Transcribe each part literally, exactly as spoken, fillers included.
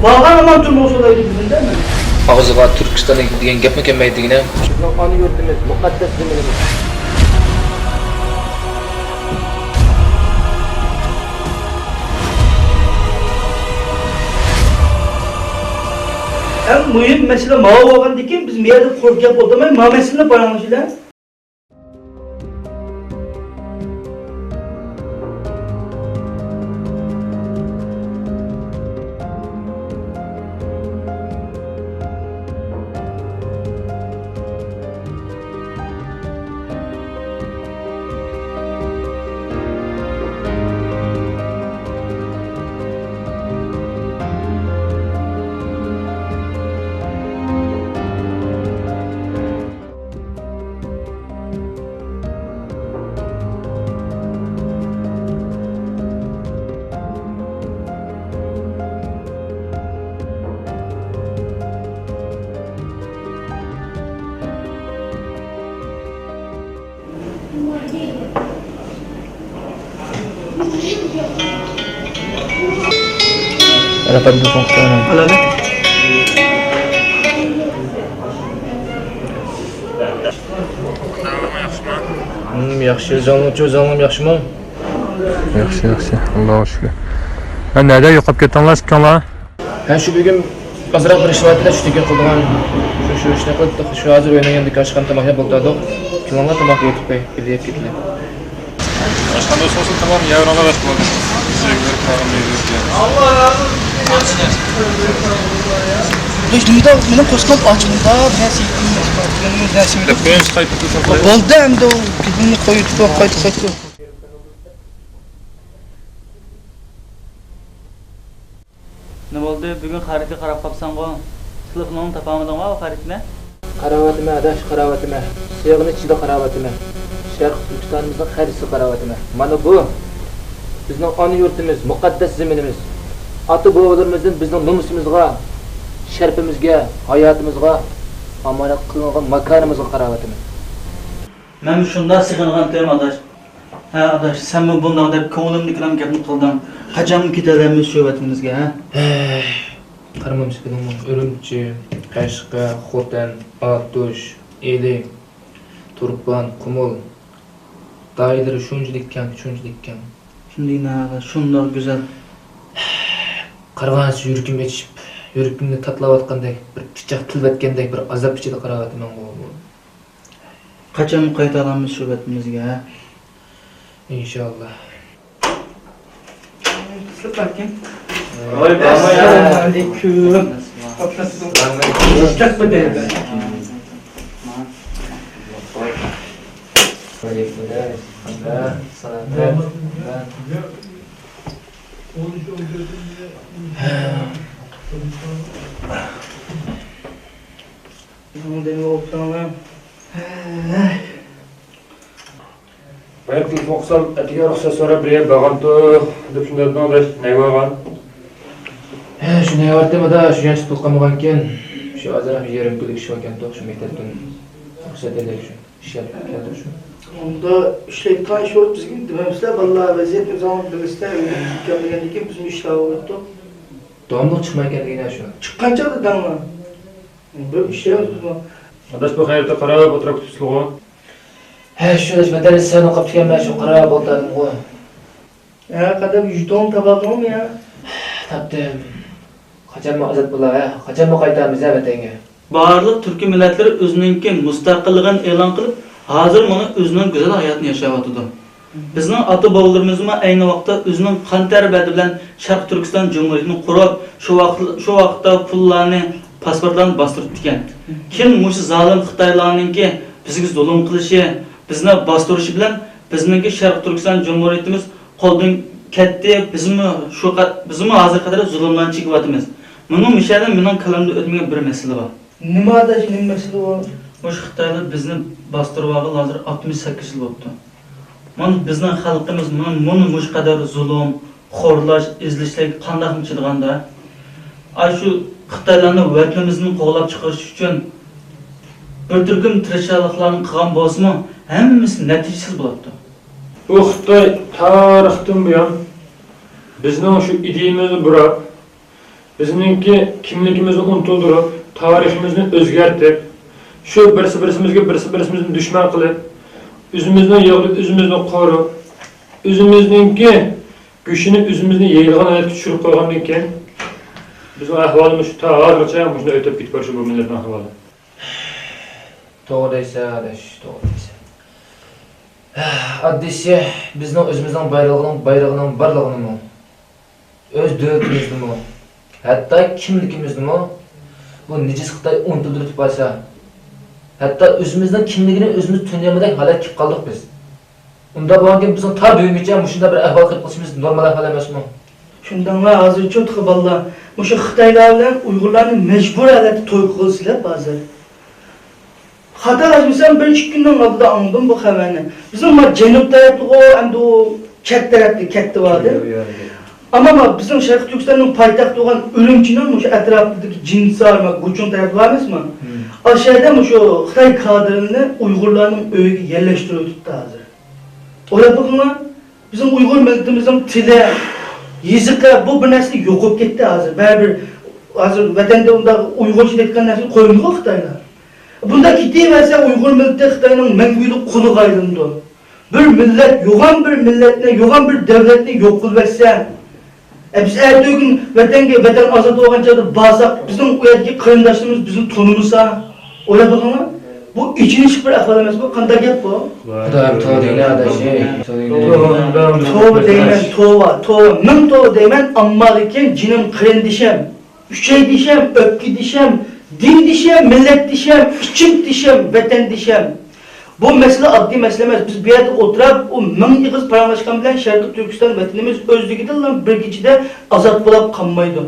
بارغان ھامان تۈرمىگە سولايدۇ بىزنى دە. ئاغزىغا تۈركىستان دېگەن گەپمۇ كەلمەيدۇ دېگىنە. بىزنىڭ ئانا يۇرتىمىز، مۇقەددەس زېمىنىمىز. ئەڭ مۇھىم مەسىلە ماۋۇ بولغاندىكىن، بىز مۇ يەردە قۇرۇق گەپ ئولتۇرماي، ماۋۇ مەسىلىنى پاراڭلىشىلە. ياخشى، جاڭلىڭچۇ، جاڭلىڭ ياخشىمۇ؟ ياخشى، ياخشى، ئاللاغا شۈكۈر. ھە، نەدە يوقاپ كەتتىڭلار ئىككىڭلار؟ ھە، شۇ بۈگۈن ئازراق بىر ئىش بار ئىدى، شۇ تىكەن قىلىدىغان. شۇ، شۇ ئىشنى قىلىپ، شۇ ھازىر ئۆينىڭ يېنىدىكى ئاشخانىدا تاماق يەپ ئولتۇردۇق. كېلىڭلار، تاماق يەپ كېتەيلى. ئاشخانىدا سوسۇن تاماق يەۋېرىڭلار، بەس بولدى. بىز ئۆيگە بېرىپ تامىقىمىزنى يەيمىز. دوش، نېمىدا مېنىڭ قورسىقىم ئاچ، مۇندا نەرسە يېگۈم، نەرسە يېگۈم. دەپ قويايمىز، قايتىپ كېلسەڭ. بولدى ئەمدى، ئۇ گېپىمنى قويۇپ، قايتا، قايتا. نېمە بولدى؟ بۈگۈن خەرىتىگە قاراپ قاپسەنغۇ؟ تېلېفونۇڭنى تاپالمىدىڭغۇ خەرىتنى؟ قاراۋاتىمەن ئاداش، قاراۋاتىمەن. سېغىنىش ئىچىدە قاراۋاتىمەن. شەرقىي تۈركىستانىمىزنىڭ خەرىتىسىگە قاراۋاتىمەن. مانا بۇ بىزنىڭ ئانا يۇرتىمىز، مۇقەددەس زېمىنىمىز. ئاتا-بوۋىلىرىمىزدىن بىزنىڭ نومۇسىمىزغا، شەرىپىمىزگە، ھاياتىمىزغا ئامانەت قىلىنغان ماكانىمىزغا قاراۋاتىمەن. مەنمۇ شۇنداق سېغىنغانتىم ئاداش. ھە ئاداش، سەنمۇ بۇنداق دەپ كۆڭلۈمدىكىلا گەپنى قىلدىڭ. قاچانغا كېتەلەيمىز شۇ ۋەتىنىمىزگە، ھە؟ ھەي، قارىمامسىز بىلىڭمۇ، ئۈرۈمچى، قەشقەر، خوتەن، ئاتۇش، ئىلى، تۇرپان، قۇمۇل دائىرىلىرى شۇنچىلىك كەڭ، شۇنچىلىك كەڭ. شۇندىن ھە، شۇنداق گۈزەل. قارىغانسېرى يۈرىكىم ئېچىشىپ، يۈرىكىمنى تاتىلاۋاتقاندەك، بىر پىچاق تىلىۋەتكەندەك بىر ئازاب ئىچىدە قاراۋاتىمەنغۇ. قاچان قايتالامىز شۇ ۋەتىنىمىزگە، ھە؟ ئىنشاللا. ۋاي، بارماي. ئەسسالامۇ ئەلەيكۇم. بايا تېلېفون قىلسام، ئەتىگەن رۇخسەت سوراپ بىر يەرگە بارغانتۇق دەپ شۇنداق دېدىڭ ئاداش، نەگە بارغان؟ ھە، شۇنى ئەۋەتتىم ئادا، شۇ يەنچە پۇل قالمىغانىكەن. شۇ ئازراق يېرىم كۈنلۈك ئىش باركەنتۇق، شۇ مەكتەپتىن رۇخسەت ئېلىپ شۇ ئىشلەپ كەلدۇق شۇ. ئۇندا ئىشلەيدىغان ئىش بولۇپ بىزگە دېمەمسىلەر، بالىلار ۋەزىيەتنى ئۆزۈڭلار بىلىسىلەر، ئۆيدىن چىقىپ كەلمىگەندىن كېيىن بىزمۇ ئىشلەۋاتىدۇق. داۋاملىق چىقمايكەن دېگىنە شۇ. چىققان چاغدا دەڭلار. بىر ئىشلەيمىز بىزمۇ. ئاداش، بۇ خەيرىتى قاراپ ئولتۇرۇپ كۈتۈپسىزغۇ؟ ھە، شۇ ئاداش، ۋەتەندە سەن قاپتىكەنمەن، شۇ قاراپ ئولتۇردۇمغۇ. ھە، قەدەم يۈتۈڭنى تاپالدىڭمۇ يا؟ تاپتىم. قاچانمۇ ئازاد بولا، ھە؟ قاچانمۇ قايتامىز، ھە، ۋەتەنگە؟ بارلىق تۈركىي مىللەتلەر ئۆزىنىڭكى مۇستەقىللىقىنى ئېلان قىلىپ، ھازىر مانا ئۆزىنىڭ گۈزەل ھاياتىنى ياشاۋاتىدۇ. بىزنىڭ ئاتا-بوۋىلىرىمىزمۇ ئەينى ۋاقىتتا ئۆزىنىڭ قان تەر بەدىلى بىلەن شەرقىي تۈركىستان جۇمھۇرىيىتىنى قۇرۇپ، شۇ ۋاقىت، شۇ ۋاقىتتا پۇللارنى، پاسپورتلارنى باستۇرۇپتىكەن. كېيىن مۇشۇ زالىم خىتايلارنىڭكى بىزگە زۇلۇم قىلىشى، بىزنى باستۇرۇشى بىلەن بىزنىڭكى شەرقىي تۈركىستان جۇمھۇرىيىتىمىز قولدىن كەتتى. بىزمۇ شۇ قە-، بىزمۇ ھازىرغا قەدەر زۇلۇملارنى چېكىۋاتىمىز. مانا مۇشۇ يەردە مېنىڭ كاللامدىن ئۆتمىگەن بىر مەسىلە بار. نېمە ئاداش، نېمە مەسىلە بۇ؟ مۇشۇ خىتايلار بىزنى باستۇرۇۋالغىلى ھازىر ئاتمىش سەككىز يىل بوپتۇ. مانا بىزنىڭ خەلقىمىز مانا مۇنى مۇشۇ قەدەر زۇلۇم، خورلاش، ئېزىلىشلارغا قانداقمۇ چىدىغاندا؟ ئاشۇ خىتايلارنى ۋەتىنىمىزدىن قوغلاپ چىقىرىش ئۈچۈن بىر تۈركۈم تىرىشچانلىقلارنى قىلغان بولسىمۇ، ھەممىسى نەتىجىسىز بولۇپتۇ. بۇ خىتاي تارىختىن بۇيان بىزنىڭ شۇ ئىدىيىمىزنى بۇراپ، بىزنىڭكى كىملىكىمىزنى ئۇنتۇلدۇرۇپ، تارىخىمىزنى ئۆزگەرتىپ، شۇ بىرسى بىرسىمىزگە، بىرسى بىرسىمىزنى دۈشمەن قىلىپ، ئۆزىمىزنىڭ يېغىدا ئۆزىمىزنى قورۇپ، ئۆزىمىزنىڭكى گۆشىنى ئۆزىمىزنى يەيدىغان ھالەتكە چۈشۈرۈپ قويغاندىن كېيىن، بىزنىڭ ئەھۋالىمىز شۇ تا ھازىرغىچە مۇشۇنداق ئۆتۈپ كېتىپ بارىدۇ بۇ مىللەتنىڭ ئەھۋالى. توغرا دەيسەن، ئاداش، توغرا دەيسەن. ئاددىيسى، بىزنىڭ ئۆزىمىزنىڭ بايرىغىنىڭ، بايرىغىنىڭ بارلىقىنىمۇ، ئۆز دۆلىتىمىزنىمۇ، ھەتتا كىملىكىمىزنىمۇ بۇ نىجىس خىتاي ئۇنتۇلدۇرۇپ بارسا، ھەتتا ئۆزىمىزنىڭ كىملىكىنى ئۆزىمىز تونۇيالمىدەك ھالەتكە كېلىپ قالدۇق بىز. ئۇنداق بولغاندىكىن بىزنىڭ تا بۈگۈنگىچە مۇشۇنداق بىر ئەھۋالغا كېلىپ قېلىشىمىز نورمال ئەھۋال ئەمەسمۇ؟ شۇنداقلا ھازىرچۇ تېخى بالىلار مۇشۇ خىتايلار بىلەن ئۇيغۇرلارنى مەجبۇرىي ھالەتتە توي قىلغۇسى كېلىپ ھازىر. خاتا ئەمەسمەن، بىر ئىككى كۈننىڭ ئالدىدا ئاڭلىدىم بۇ خەۋەرنى. بىزنىڭ ما جەنۇب تەرەپلىكى ئەمدى ئۇ چەت تەرەپتە كەتتى بارىدى. ئەمما ما بىزنىڭ شەرقىي تۈركىستاننىڭ پايتەختى بولغان ئۈرۈمچىنىڭ مۇشۇ ئەتراپىدىكى جىنسار، ما گۇچۇڭ تەرەپى بار ئەمەسمۇ؟ ئاشۇ يەردە مۇشۇ خىتاي كادىرىنى ئۇيغۇرلارنىڭ ئۆيىگە يەرلەشتۈرۈۋېتىپتۇ ھازىر. ئويلاپ بېقىڭلار، بىزنىڭ ئۇيغۇر مىللىتىمىزنىڭ تىلى، يېزىقى، بۇ بىر نەرسە يوقاپ كەتتى ھازىر. بەرىبىر ھازىر ۋەتەندە ئۇنداق ئۇيغۇرچە دەيدىغان نەرسىنى قويمىدىغۇ خىتايلار. بۇنداق كېتىۋەرسە، ئۇيغۇر مىللىتى خىتاينىڭ مەڭگۈلۈك قۇلىغا ئايلىنىدۇ. بىر مىللەت، يوغان بىر مىللەتنى، يوغان بىر دۆلەتنى يوق قىلىۋەتسە، ئە، بىز ئەتىگۈن ۋەتەنگە، ۋەتەن ئازاد بولغان چاغدا بارساق، بىزنىڭ ئۇ يەردىكى قېرىنداشلىرىمىز بىزنى تونۇمىسا، ئويلاپ بېقىڭلار. بۇ ئېچىنىشلىق بىر ئەھۋال ئەمەسمۇ؟ قانداق گەپ بۇ؟ خۇدايىم، توۋا دەيلى، ئاداش، توۋا دەيلى. توۋا دەيمەن، توۋا، توۋا، مىڭ توۋا دەيمەن، ئەمما لېكىن جېنىم قېرىندىشىم، ئۈچەيدىشىم، ئۆپكىدىشىم، دىندىشىم، مىللەتدىشىم، ئىچىمدىشىم، ۋەتەندىشىم. بۇ مەسىلە ئاددىي مەسىلە ئەمەس. بىز بۇ يەردە ئولتۇرۇپ، ئۇ مىڭ ئېغىز پاراڭلاشقان بىلەن شەرقىي تۈركىستان ۋەتىنىمىز ئۆزلۈكىدىنلا بىر كېچىدە ئازاد بولاپ قالمايدۇ.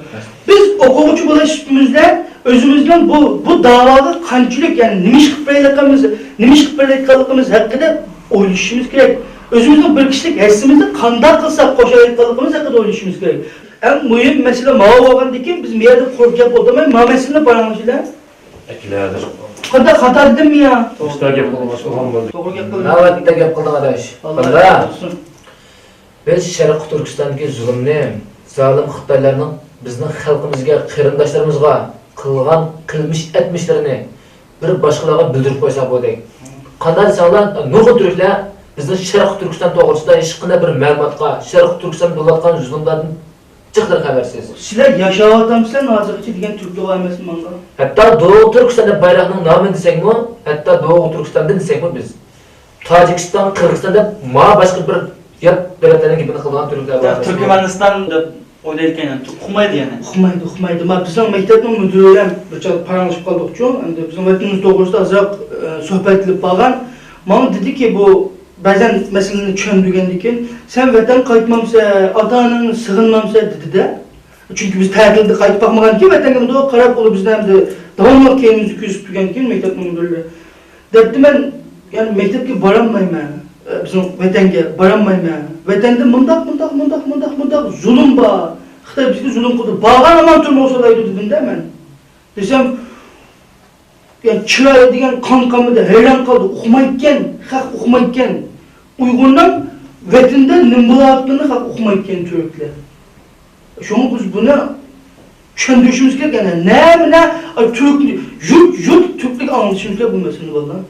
بىز ئوقۇغۇچى بولۇش سۈپىتىمىزدە ئۆزىمىزنىڭ بۇ، بۇ داۋاغا قانچىلىك، يەنى نېمە ئىش قىلىپ بېرەلىكىمىز، نېمە ئىش قىلىپ بېرەلىكىمىز ھەققىدە ئويلىشىشىمىز كېرەك. ئۆزىمىزنىڭ بىر كىشىلىك ھەسسىمىزنى قانداق قىلساق قوشالايدىغانلىقىمىز ھەققىدە ئويلىشىمىز كېرەك. ئەڭ مۇھىم مەسىلە ماۋۇ بولغاندىكىن، بىز بۇ يەردە قۇرۇق گەپ ئولتۇرماي، ماۋۇ مەسىلىنى پاراڭلىشىلى. قانداق خاتا دېدىممۇ يا؟ توغرا گەپ قىلدىڭ، ئۇلغان بولدى. توغرا گەپ قىلدىڭ. ناۋادا گەپ قىلدىڭ، ئاداش. ئاللا رازى بولسۇن. بىز شەرقىي تۈركىستاندىكى زۇلۇمنى زالىم خىتايلارنىڭ بىزنىڭ خەلقىمىزگە، قېرىنداشلىرىمىزغا قىلغان قىلمىش ئەتمىشلىرىنى بىر باشقىلارغا بىلدۈرۈپ قويساق بولدى. قانداق دېسەڭلار، نۇرغۇن تۈركلەر بىزنىڭ شەرقىي تۈركىستان توغرىسىدا ھېچقانداق بىر مەلۇماتقا، شەرقىي تۈركىستاندا بولۇۋاتقان زۇلۇملاردىن جىقلىرى خەۋەرسىز. سىلەر ياشاۋاتامسىلەر ھازىرغىچە دېگەن تۈركلەر بار ئەمەسمۇ ماڭا؟ ھەتتا دوغۇ تۈركىستان دەپ بايراقنىڭ نامىنى دېسەكمۇ، ھەتتا دوغۇ تۈركىستاندىن دېسەكمۇ بىز، تاجىكىستان، قىرغىزىستان دەپ ما باشقا بىر يات دۆلەتلەرنىڭ گېپىنى قىلىدىغان تۈركلەر بار ئەمەسمۇ؟ تۈركمەنىستان دەپ ئويلايدىكەن، ئۇقمايدۇ يەنى. ئۇقمايدۇ، ئۇقمايدۇ. ما بىزنىڭ مەكتەپنىڭ مۇدىرى بىلەن بىر چاغ پاراڭلىشىپ قالدۇقچۇ، ئەمدى بىزنىڭ ۋەتىنىمىز توغرىسىدا ئازراق، ئە، سۆھبەت ئېلىپ بارغان. ماڭا دېدىكى، بۇ بەزەن مەسىلىنى چۈشەندۈرگەندىن كېيىن، سەن ۋەتەنگە قايتمامسەن، ئاتا-ئاناڭنى سېغىنمامسەن دېدى-دە. چۈنكى بىز تەتىلدە قايتىپ باقمىغانكەن ۋەتەنگە، مۇنداق قاراپ، ئۇلار بىزنى ئەمدى داۋاملىق كەينىمىزدىن كۆزىتىپ تۇرغانكەن مەكتەپنىڭ مۇدىرلىرى. دەپتىمەن، يەنى مەكتەپكە بارالمايمەن، بىزنىڭ ۋەتەنگە بارالمايمەن. ۋەتەندە مۇنداق، مۇنداق، مۇنداق، مۇنداق، مۇنداق زۇلۇم بار. خىتاي بىزگە زۇلۇم قىلدى. بارغان ئامان تۇرمۇ سورايدۇ دېدىم-دە مەن. دېسەم، يا چىرايى دېگەن قان قانمىدى، ھەيران قالدى، ئۇقمايدىكەن، خەق ئۇقمايدىكەن. ئۇيغۇرنىڭ ۋەتىنىدە نېمە بولۇۋاتقىنىنى خەق ئۇقمايدىكەن تۈركلەر. شۇڭا بىز بۇنى چۈشەندۈرۈشىمىز كېرەك، يەنى نەمە نە، ئاي، تۈرك، يۇرت، يۇرت تۈركلۈك ئاڭلىتىشىمىز كېرەك بۇ مەسىلىنى، بالىلار.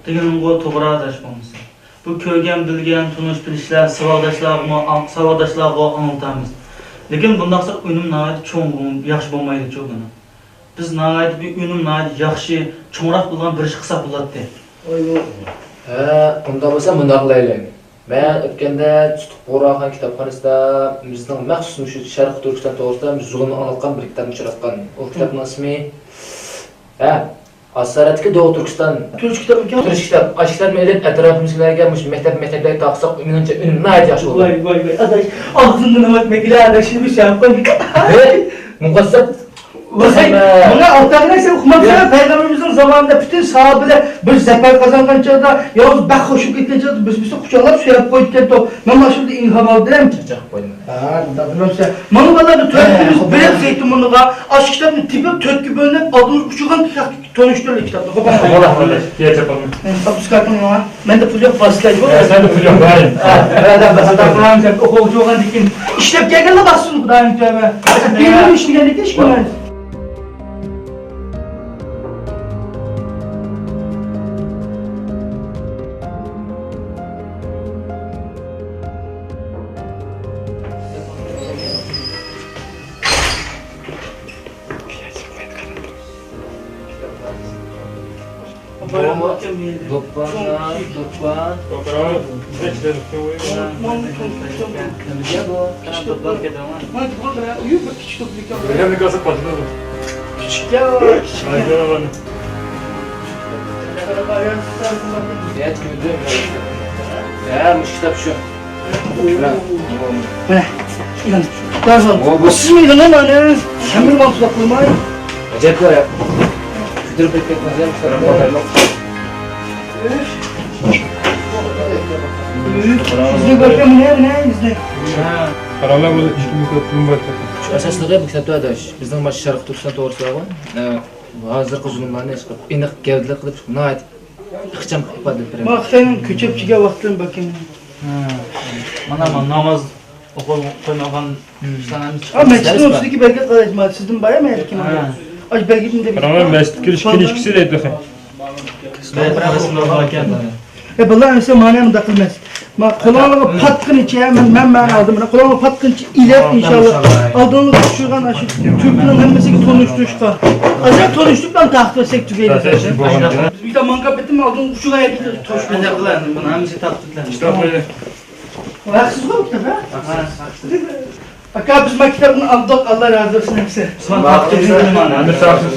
دېگىنىڭغۇ توغرا ئاداش بولمىسا. بۇ كۆرگەن، بىلگەن، تونۇش، بىلىشلەر ساۋاقداشلارغىمۇ ئاڭ-، ساۋاقداشلارغا ئاڭلىتىمىز. لېكىن بۇنداق قىلساق ئۈنۈم ناھايىتى چوڭ، ياخشى بولمايدۇچۇ بۇنى. بىز ناھايىتى بىر ئۈنۈم ناھايىتى ياخشى، چوڭراق بولغان بىر ئىش قىلساق بولاتتى. ھە، ئۇنداق بولسا مۇنداق قىلايلى. مەن ئۆتكەندە تۇتۇق بۇغراخان كىتابخانىسىدا بىزنىڭ مەخسۇس مۇشۇ شەرقىي تۈركىستان توغرىسىدا بىز زۇلۇمنى ئاڭلاتقان بىر كىتابنى ئۇچراتقان. ئۇ كىتابنىڭ ئىسمى، ھە، ئاسارەتتىكى دوغۇ تۈركىستان. تۈركچە كىتابمىكەن؟ تۈركچە كىتاب. ئاشۇ كىتابنى ئېلىپ ئەتراپىمىزدىكىلەرگە مۇشۇ مەكتەپ، مەكتەپلەرگە تارقىتساق، مېنىڭچە ئۈنۈمى ناھايىتى ياخشى بولىدۇ. ۋاي، ۋاي، ۋاي، ئاداش، ئاغزىمدىن نېمە ئۆتمەكلا، ئاداش، شۇنى بىر شەرپ قوي. ھەي، مۇقەسسەم. ۋاي، مانا ئالتاي، سەن ئۇقمامسەن، يا. پەيغەمبىرىمىزنىڭ زامانىدا پۈتۈن ساھابىلەر بىر زەپەر قازانغان چاغدا، يالغۇز بەك خوش بولۇپ كەتكەن چاغدا، بىز بىزنى قۇچاقلاپ سۆيۈپ قويۇپ كەتتۇق. مەن مانا شۇندا ئىلھام ئالدىم. چاقچاق قويدۇم. ھە، مۇنداق دېمەمسەن. مانا بالىلار بىر تۆت كۈنىمىز بېرىپ ئېيتتىم ئۇنىڭغا، ئاشۇ كىتابنى تېپىپ، تۆتكە بۆلۈپ، ئالدىمىزغا ئۇچرىغان تونۇشتۇرۇلدى كىتابنى. خوپ، بولدى، بولدى. يەر چاپالمىز. ئەمدى بۇ كارتىنى ماڭا. مەندە پۇل يوق، باسلاي. ھە، سەندە پۇل يوق، ھاي. ھە، ھە، بەس، بەس. ئوقۇغۇچى بولغاندىن كېيىن ئىشلەپ كەلگەندە باسسۇن، خۇدايىم تۆۋە. بىر يىل ئىشلىگەندىن كېيىن ئىش بولمايدۇ. دوپپا، دوپپا. نېمىگە بۇ؟ قاراڭ، دوپپا كېتىۋالغان. كىچىك يا، كىچىك. ھە، مۇشۇ كىتاب شۇ. مانا، ئېلىڭ. بۇ سىزمۇ ئېلىڭ، مانا. ھەممىنى ماڭا تۇزاق قىلماي. ئەجەب يا. كۆتۈرۈپ كەتمەس يا. بىزنى كۆرگەن مىنە، مىنە بىزنى. قاراڭلار، بۇ ئىككى مىڭ كۆپ پۇلۇم بار. شۇ ئاساسلىقى بۇ كىتابتا ئاداش. بىزنىڭ مانا شەرقىي تۈركىستان توغرىسىدا بار. ھازىرقى زۇلۇملارنى ئېنىق گەۋدىلىك قىلىپ، ناھايىتى ئىخچام ئىپادىلەپ بېرىدۇ. ما خىتاينىڭ كۆچۈرۈپ چىقىرىۋاتقان بەكىنى. ھە. مانا، مانا ناماز ئوقۇل قويمىغان ئىشلارنى ھەممىسى ھا، مەسچىتنىڭ ئۈستىدىكى بەلگە قاراش، ما سىزدىن بار يا مەيەركى مانا. ھە. ئاش بەلگىدىن دەپ. قاراڭلار، مەسچىتكە كىرىش كىنىشكىسى دەيدۇ. بىر رەسىم بار ئىكەن. ئە، بالام، ئەمىسە مانا مۇنداق قىلىمىز. ما قولۇڭلارغا پاتقىنىچە، مەن، مەن، مەن ئالدىم. مانا قولۇڭلارغا پاتقىنىچە ئېلىپ، ئىنشاللا. ئالدىڭلارغا ئۇچرىغان ئاشۇ تۈركنىڭ ھەممىسىگە تونۇشتۇرۇشقا. ئازراق تونۇشتۇرۇپ، مانا تارتىپ بەرسەك تۈگەيدۇ. بىز ماڭغان پېتىم ئالدىڭلارغا ئۇچرىغان يەرگە تونۇشتۇرۇپ. بۇنى ھەممىسىنى تارتىپ. ھەقسىزغۇ بۇ كىتاب، ھە؟ ئاكا، بىز ما كىتابنى ئالدۇق، ئاللا رازى بولسۇن ھەممىسى. ئۇسمان، تارتىپ. ئەمىر تارتىپ.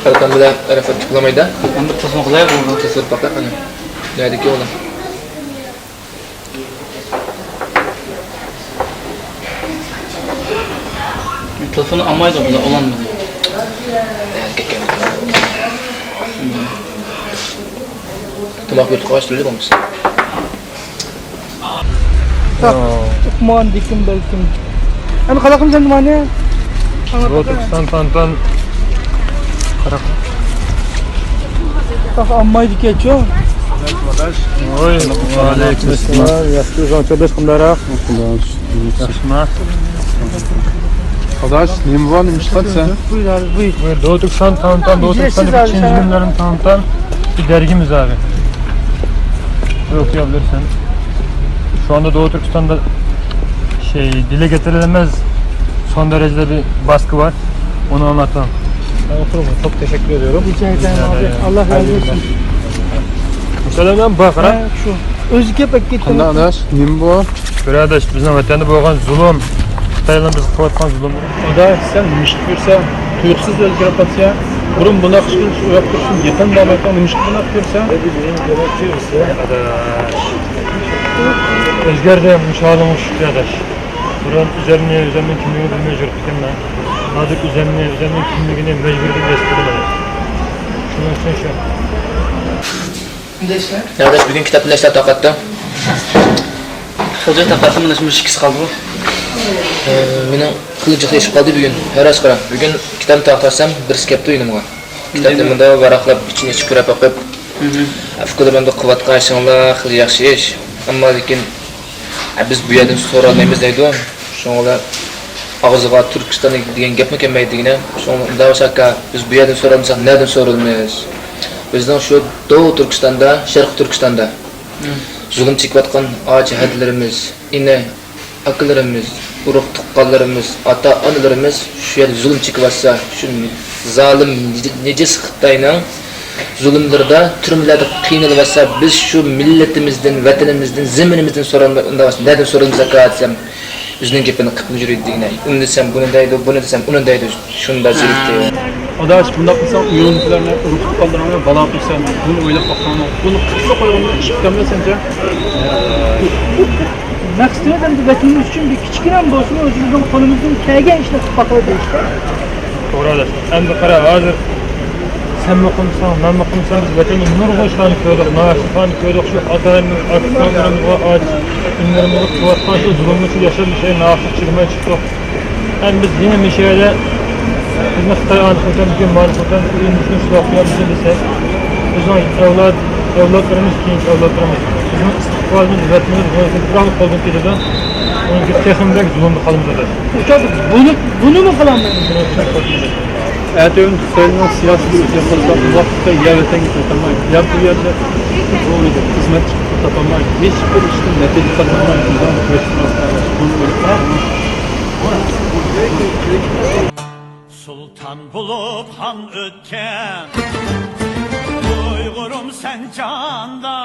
تېلېفون بىلەن ئەرەفەت چىقىلمايدۇ. ئەمدى تېلېفون قىلاي بۇنى. تېلېفون باقاي قېنى. نەدىكى ئۇلار؟ تېلېفون ئالمايدۇ بۇلار، ئۇلانمىدى. تاماق يۇتۇپ قويۇش تۈرلۈك بولمىسا. تاق، ئۇقماندىكىم بەلكىم. ئەمما قانداق قىلىمىز ئەمدى مانى؟ بۇ تۈركىستان تانتان. قاراق. تاق ئالمايدىكەنچۇ. ۋەئەلەيكۇم ئەسسالام. ياخشى، ئۆزۈڭ چۆرلەش قىمداراق. ياخشىما؟ ئاداش، نېمە بار، نېمە ئىش قىلىسەن؟ بۇيۇر، بۇيۇر. Doğu Türkistan tanıtan, Doğu Türkistan'daki Çin zulümlerini tanıtan bir dergimiz abi. Okuyabilirsin. Şu anda Doğu Türkistan'da şey, dile getirilemez son derecede bir baskı var. Onu anlatalım. Ben okurum. Çok teşekkür ediyorum. Rica ederim abi. Allah razı olsun. Müsaadenle bak, ha? Şu özü kep. Qanday ئاداش، نېمە بۇ؟ بىر ئاداش، بىزنىڭ ۋەتەندە بولغان زۇلۇم، خىتايلار بىزگە قىلىۋاتقان زۇلۇم. ئاداش، سەن نېمە ئىش قىلىپ يۈرسەڭ؟ تۇيۇقسىز ئۆزگىرىپ قالسا، بۇرۇن بۇنداق ئىش قىلىپ ئۇياق تۇرۇشتىن يېقىن بارمايتتىڭ، نېمە ئىش قىلىپ بۇنداق يۈرسەڭ؟ ئاداش، ئۆزگەردىم، مۇشۇ ھالىڭغا شۈكرى ئاداش. بۇرۇن ئۆزۈمنى، ئۆزۈمنىڭ كىملىكىنى بىلمەي يۈرۈپ كەتكەنمەن. ھازىر ئۆزۈمنى، ئۆزۈمنىڭ كىملىكىنى مەجبۇرىيەتتىن ھېس قىلىمەن. شۇنىڭ ئۈچۈن شۇ. يا ئاداش، بۈگۈن كىتابنى نەشتە تارقاتتىڭ؟ خېلى جىق تارقاتتىم، مانا شۇ ئىككىسى قالدىغۇ. ئە، مېنىڭ خېلى جىق ئىش قالدى بۈگۈن. ھەر ئاز قارا، بۈگۈن كىتابنى تارقاتسام، بىرسى كەپتۇ يېنىمغا. كىتابنى مۇنداق ۋاراقلاپ، ئىچىنى ئىچىپ كۆرۈپ بېقىپ، ئۇكىلىرىمدا قىلىۋاتقان ئىشىڭلار خېلى ياخشى ئىش. ئەمما لېكىن، ئە، بىز بۇ يەردىن سورالمايمىز دەيدۇ. شۇڭا ئاغزىغا تۈركىستان دېگەن گەپمۇ كەلمەيدۇ دېگىنە. شۇڭا ئۇنداق بولسا ئاكا، بىز بۇ يەردىن سورالمىساق، نەدىن سورىلىمىز؟ بىزنىڭ شۇ دوۋا تۈركىستاندا، شەرقىي تۈركىستاندا زۇلۇم چېكىۋاتقان ئاچا ھەدىلىرىمىز، ئىنى، ئاكىلىرىمىز، ئۇرۇق تۇغقانلىرىمىز، ئاتا-ئانىلىرىمىز شۇ يەردە زۇلۇم چېكىۋاتسا، شۇ زالىم نىجىس خىتاينىڭ زۇلۇملىرىدا، تۈرمىلەردە قىينىلىۋاتسا، بىز شۇ مىللىتىمىزدىن، ۋەتىنىمىزدىن، زېمىنىمىزدىن سورالماي، ئۇنداق بولسا نەدىن سورىلىمىز ئاكا دېسەم، ئۆزىنىڭ گېپىنى قىپمۇ يۈرىدۇ دېگىنە. ئۇنى دېسەم، بۇنى دەيدۇ، بۇنى دېسەم، ئۇنى دەيدۇ. شۇنداق زېرىكتى. ئاداش، بۇنداق قىلساڭ، ئۆيۈڭدىكىلەرنى، ئۇرۇق تۇغقانلىرىڭنى، بالا قىلسەن، بۇنى ئويلاپ باقساڭمۇ، بۇنى قىلىپلا قويغىنىڭ ئىش پۈتەلمەس سەنچە؟ مەقسىتىمىز ئەمدى ۋەتىنىمىز ئۈچۈن بىر كىچىككىنە بولسىمۇ، ئۆزىمىزنىڭ قولىمىزدىن كەلگەن ئىشنى قىلىپ باقايلى دېيىشتە. توغرا ئاداش. ئەمدى قارا، ھازىر سەنمۇ قىلمىساڭ، مەنمۇ قىلمىسام، بىز ۋەتەندە نۇرغۇن ئىشلارنى كۆردۇق، ناھەرسىزلىكلەرنى كۆردۇق. شۇ ئاتا-ئانىمىز، ئاكا-ئۇكىلىرىمىزغا، ئاچ ئىنىلىرىمىزغا قىلىۋاتقان شۇ زۇلۇمنى، شۇ ياشاپ، ياشاپ ناھەرسىزلىك چىدىماي چىقتۇق. ئەمدى بىز يەنە مۇشۇ يەردە بىزنى خىتاي ئانى قىلىدىكەن، بۈگۈن مانى قىلىدىكەن، بۈگۈن مۇشۇنى شۇنداق قىلىمىز دېسە، بىزنىڭ ئەۋلاد، ئەۋلادلىرىمىز، كېيىنكى ئەۋلادلىرىمىز، بىزنىڭ ئىستىقبالىمىز، ۋەتىنىمىز بۇنىڭ ئۈچۈن بىراۋنىڭ قولىدىن كېتىدۇ. بۇنىڭ ئۈچۈن تېخىمۇ بەك زۇلۇمدا قالىمىز، ئاداش. ئۇ چاغدا بۇنى، بۇنىمۇ قىلالمايمىز. ئەتىگۈن خىتاينىڭ سىياسىتى ئۆزگەرسە، ئۇ ۋاقىتتا يا ۋەتەنگە قايتالماي، يا بۇ يەردە خىزمەت تاپالماي، ھېچبىر ئىشتىن نەتىجە قازانماي، بۇنى ئويلاپ باقساڭ. سۇلتان بولۇپ خان ئۆتكەن ئۇيغۇرۇم سەن جاندا.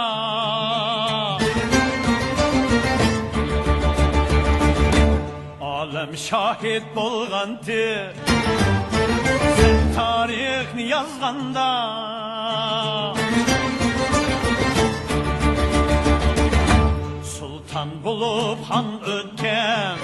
ئالەم شاھىت بولغانتى سەن تارىخنى يازغاندا. سۇلتان بولۇپ خان ئۆتكەن